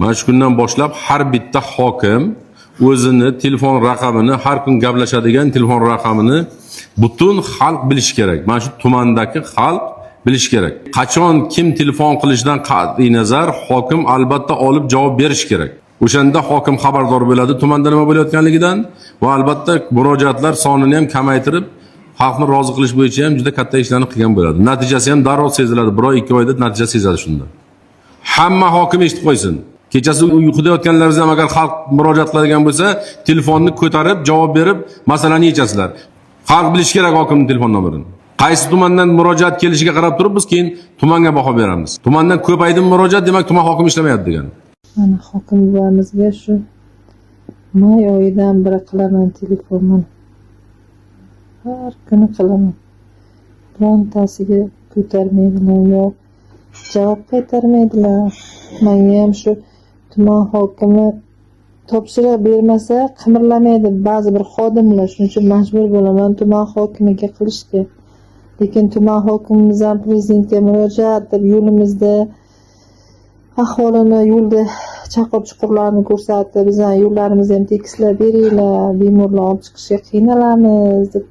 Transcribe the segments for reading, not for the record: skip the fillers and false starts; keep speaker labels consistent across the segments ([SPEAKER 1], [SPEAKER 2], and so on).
[SPEAKER 1] Mana shu kundan boshlab har bitta hokim o'zini telefon raqamini, har kun gaplashadigan telefon raqamini butun xalq bilishi kerak. Mana shu tumandagi xalq bilishi kerak. Qachon kim telefon qilishidan qat'iy nazar hokim albatta olib javob berishi kerak. O'shanda hokim xabardor bo'ladi tumanda nima bo'layotganligidan va albatta murojaatlar sonini ham kamaytirib, xalqni rozi qilish bo'yicha ham juda katta ishlarni qilgan bo'ladi. Natijasi ham darrov seziladi. Bir oy, 2 oyda natija seziladi shunda. Hamma hokim eshitib qo'ysin. Kechasi uyquda yotganlaringizda ham agar xalq murojaat qiladigan bo'lsa, telefonni ko'tarib, javob berib, masalani yechasizlar. Xalq bilishi kerak hokimning telefon nomerini. Qaysi tumandan murojaat kelishiga qarab turib biz keyin tumanga baho beramiz. Tumandan ko'paydimi murojaat, demak tuman hokimi ishlamayapti degani.
[SPEAKER 2] Mana hokim buvamizga shu may oyidan beri qilaman telefonni. Har kuni qilaman. Birontasiga ko'tarmaydilar yo javob qaytarmaydilar. Menga ham shu tuman hokimi topshiriq bermasa qimirlamaydi ba'zi bir xodimlar. Shuning uchun majbur bo'laman tuman hokimiga qilishga. Lekin tuman hokimimiz ham prezidentga murojaat deb yo'limizda ahvolini, yo'lda chaqir chuqurlarni ko'rsatib, bizani yo'llarimizni ham tekislab beringlar, bemorlar olib chiqishga qiynalamiz deb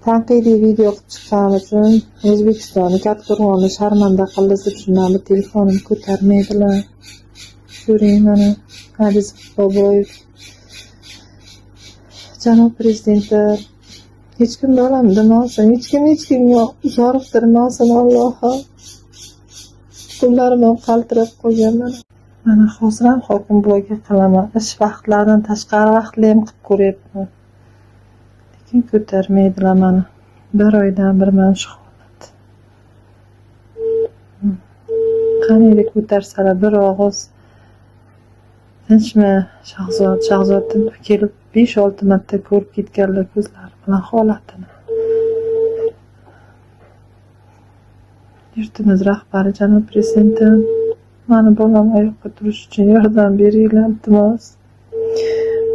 [SPEAKER 2] tanqidiy video qilib chiqqani uchun O'zbekistonni Kattaqo'rg'onni sharmanda qildi deb shundan bir telefonimni ko'tarmaydilar. Ko'ring mana Adiz Boboyev. Janob prezidentlar, hech kim bolam demasin, hech kim hech kimga zoriqtirmasin Allohim. Qo'llarim ham qaltirab qolgan mana. Mana hozir ham hokim buvaga qilaman. Ish vaqtlaridan tashqari vaqtli ham qilib ko'ryapman. Lekin ko'tarmaydilar mana. Bir oydan bir mana shu holat. Qaniydi ko'tarsalar bir og'iz tinchmi Shahzod, Shahzod kelib 5-6 marta ko'rib ketganlar ko'zlari bilan holatini. Yurtimiz rahbari janob prezidentim, mani bolam oyoqqa turish uchun yordam beringlar iltimos.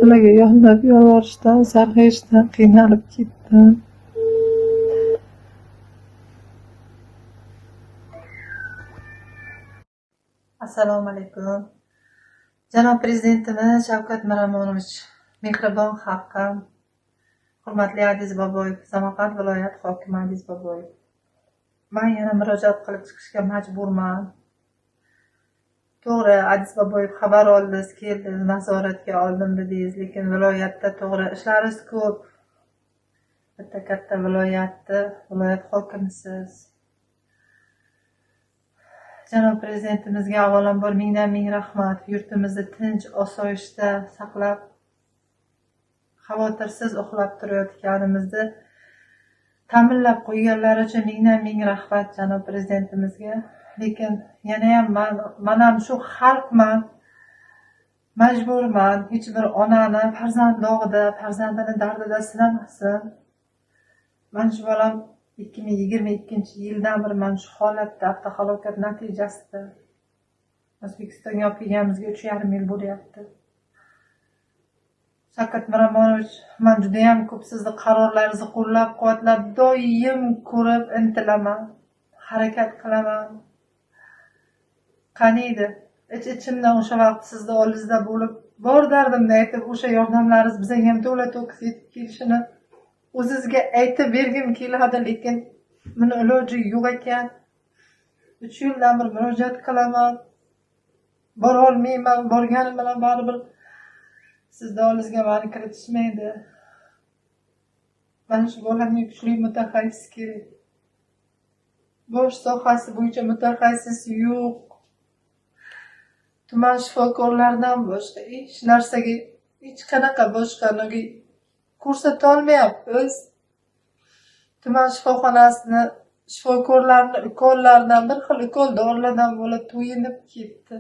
[SPEAKER 2] Ularga yonlab yolvorishdan, sarg'ayishdan qiynalib ketdim. Assalomu alaykum. Janob prezidentimiz Shavkat Miromonovich, mehribon xalqim, hurmatli Adiz Boboyev, Samarqand viloyat hokimi Adiz Boboyev. Men yana murojaat qilib chiqishga majburman. To'g'ri, Adiz Boboyev xabar oldingiz, keldingiz, nazoratga oldim dedingiz, lekin viloyatda to'g'ri ishlaringiz ko'p. Bitta katta viloyatni, viloyat hokimisiz. Janob prezidentimizga avvalambor mingdan ming rahmat. Yurtimizni tinch, osoyishta saqlab, xavotirsiz uxlab turayotganimizni ta'minlab qo'yganlari uchun mingdan ming rahmat janob prezidentimizga. Lekin yana ham man ham shu xalqman, majburman. Hech bir onani farzand dog'ida, farzandini dardida sinamasin. Man shu bolam 2022-yildan beri mana shu holatda, avtohalokat natijasida O'zbekistonga olib kelganimizga 3,5 yil bo'lyapti. Shavkat Miromonovich, men juda ham ko'p sizni qarorlaringizni qo'llab-quvvatlab, doim ko'rib intilaman, harakat qilaman. Qaniydi, ich-ichimdan o'sha vaqt sizni oldingizda bo'lib, bor dardimni aytib, o'sha yordamlaringiz bizga ham to'la-to'kis yetib kelishini o'zizga aytib bergim keladi, lekin buni iloji yo'q ekan. 3 yildan beri murojaat qilaman, bora olmayman, borganim bilan baribir sizni oldingizga mani kiritishmaydi. Mana shu bolamga kuchli mutaxassis kerak. Bosh sohasi bo'yicha mutaxassis yo'q. Tuman shifokorlaridan boshqa hech narsaga, hech qanaqa boshqa ko'rsata olmayapmiz. Tuman shifoxonasini shifokorlarni ukollaridan, bir xil ukol dorilardan bola to'yinib ketdi.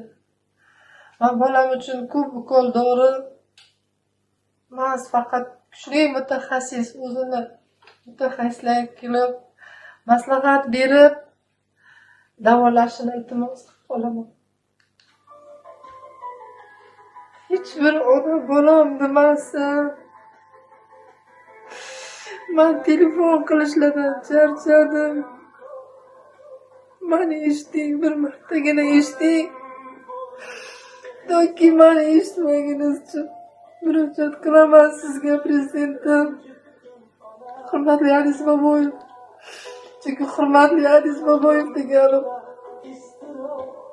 [SPEAKER 2] Men bolam uchun ko'p ukol dori emas, faqat kuchli mutaxassis o'zini mutaxassislar kelib maslahat berib davolashini iltimos qilib qolaman. Hech bir ona bolam demasin. Men telefon qilishlardan charchadim. Mani eshiting, bir martagina eshiting. Toki mani eshitmaginiz uchun murojaat qilaman sizga, prezidentim. Hurmatli Aziz Boboyev. Chunki hurmatli Aziz Boboyev deganim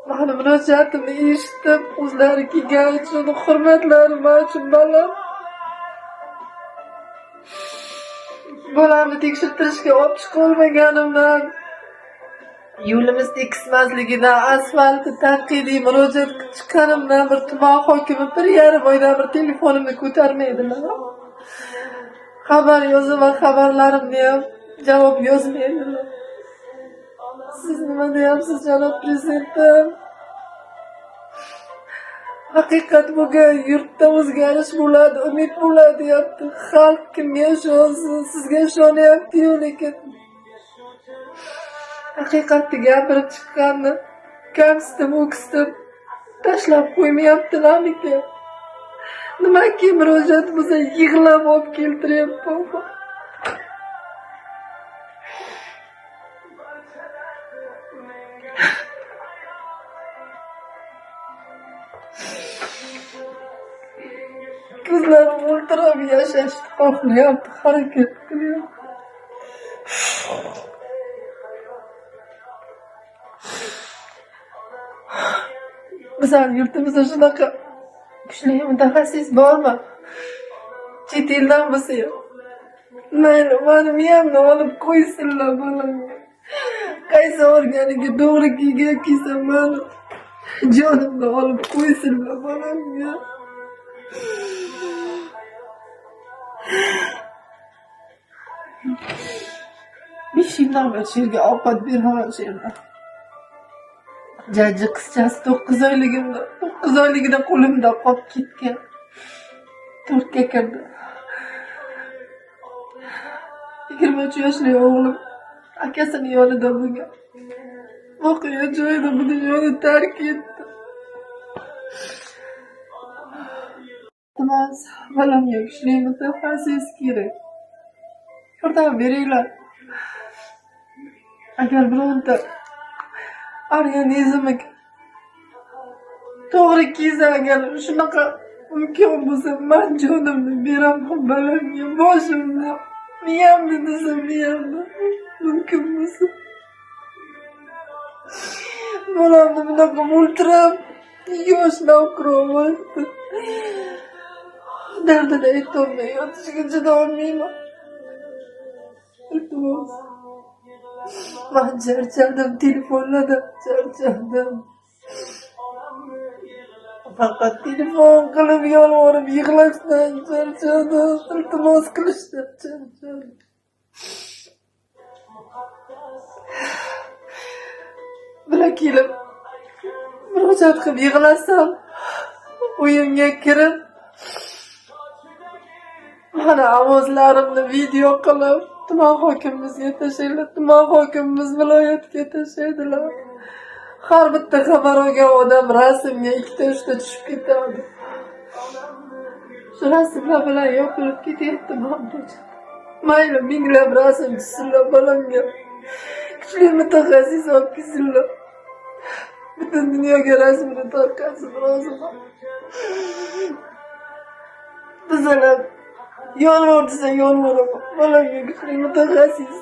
[SPEAKER 2] mani murojaatimni eshitib, o'zlari kelgani uchun hurmatlari man uchun baland. Bolamni tekshirtirishga olib chiqolmaganimdan, yo'limiz tekismasligidan, asfaltni tanqidiy murojaat qilib chiqqanimdan bir tuman hokimi 1,5 oydan bir telefonimni ko'tarmaydilar. Xabar yozaman, xabarlarimni ham javob yozmaydilar. Siz nima deyapsiz, janob prezidentim? Haqiqat bo'lgan yurtda o'zgarish bo'ladi, umid bo'ladi deyapti. Xalq kimga ishonsin? Sizga ishonyapti-yu, lekin haqiqatni gapirib chiqqanni kamsitib, o'ksitib tashlab qo'ymayaptilarmikan? Nimaki murojaat bo'lsa yig'lab olib keltiryapman. Ko'zlarim o'ltirib yashashni xohlayapti, harakat qilyapti. Bizlar yurtimizda shunaqa kuchli mutaxassis bormi? Chet eldan bo'lsa ham. Mayli, mani miyamni olib qo'ysinlar bolamga. Qaysi organiga to'g'ri kelgan kelsa, mani jonimni olib qo'ysinlar bolamga. Besh yildan beri shu yerga ovqat beraman shu yerda. Jajji qizchasi 9 oyligimda, 9 oyligida qo'limda qolib ketgan. 4ga kirdi. 23 yoshli o'g'lim akasini yonida bo'lgan. Voqea joyida bu dunyoni tark etdi. Iltimos, bolamga kuchli mutaxassis kerak. Yordam beringlar. Agar bironta organizmi to'g'ri kelsa, agar shunaqa imkon bo'lsa, man jonimni beraman bolamga, boshimni, miyamni desam miyamni, mumkin bo'lsa. Bolamni bunaqa o'ltirib, yosh navqiron vaqti dardini aytolmay yotishga chidolmayman. Iltimos. Man charchadim, telefonladim, charchadim. Faqat telefon qilib yolvorib yig'lashdan charchadim, iltimos qilishdan charchadim. Bular kelib murojaat qilib yig'lasam, uyimga kirib mana ovozlarimni video qilib tuman hokimimizga tashlaydilar, tuman hokimimiz viloyatga tashlaydilar. Har bitta xabar olgan odam rasmga 2-3ta tushib ketadi. Shu rasmlar bilan yopilib ketyapti murojaat. Mayli, minglab rasm tushsinlar bolamga. Kuchli mutaxassis olib kelsinlar. Butun dunyoga rasmini tarqatsin, roziman. Bizalar yolvor desa yolvoraman. Bolamga kuchli mutaxassis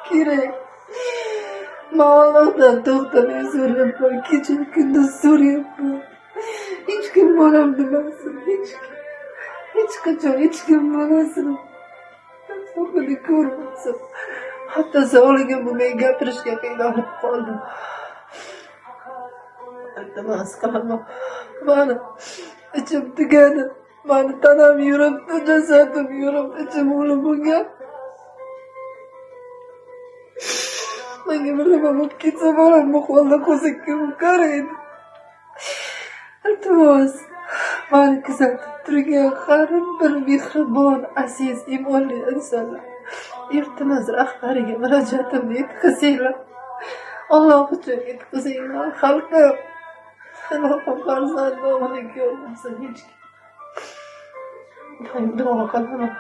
[SPEAKER 2] kerak. Man Allohdan to'xtamay so'rayapman, kecha kunduz so'rayapman. Hech kim bolam demasin, hech kim. Hech qachon hech kim bolasini so'qini ko'rmasin. Hatto sog'ligim bo'lmay gapirishga qiynalib qoldim. Iltimos qilaman. Mani ichim tugadi. Mani tanam yuribdi, jasadim yuribdi, ichim o'lib bo'lgan. Menga bir nima bo'lib ketsa, bolam bu holda qolsa kim qaraydi? Iltimos, mani kuzatib turgan har bir mehribon, aziz, iymonli insonlar, yurtimiz rahbariga murojaatimni yetkazinglar. Alloh uchun yetkazinglar. Xalqim, ilohim farzand dog'ini ko'rmasin hech kim. Doim duo qilaman.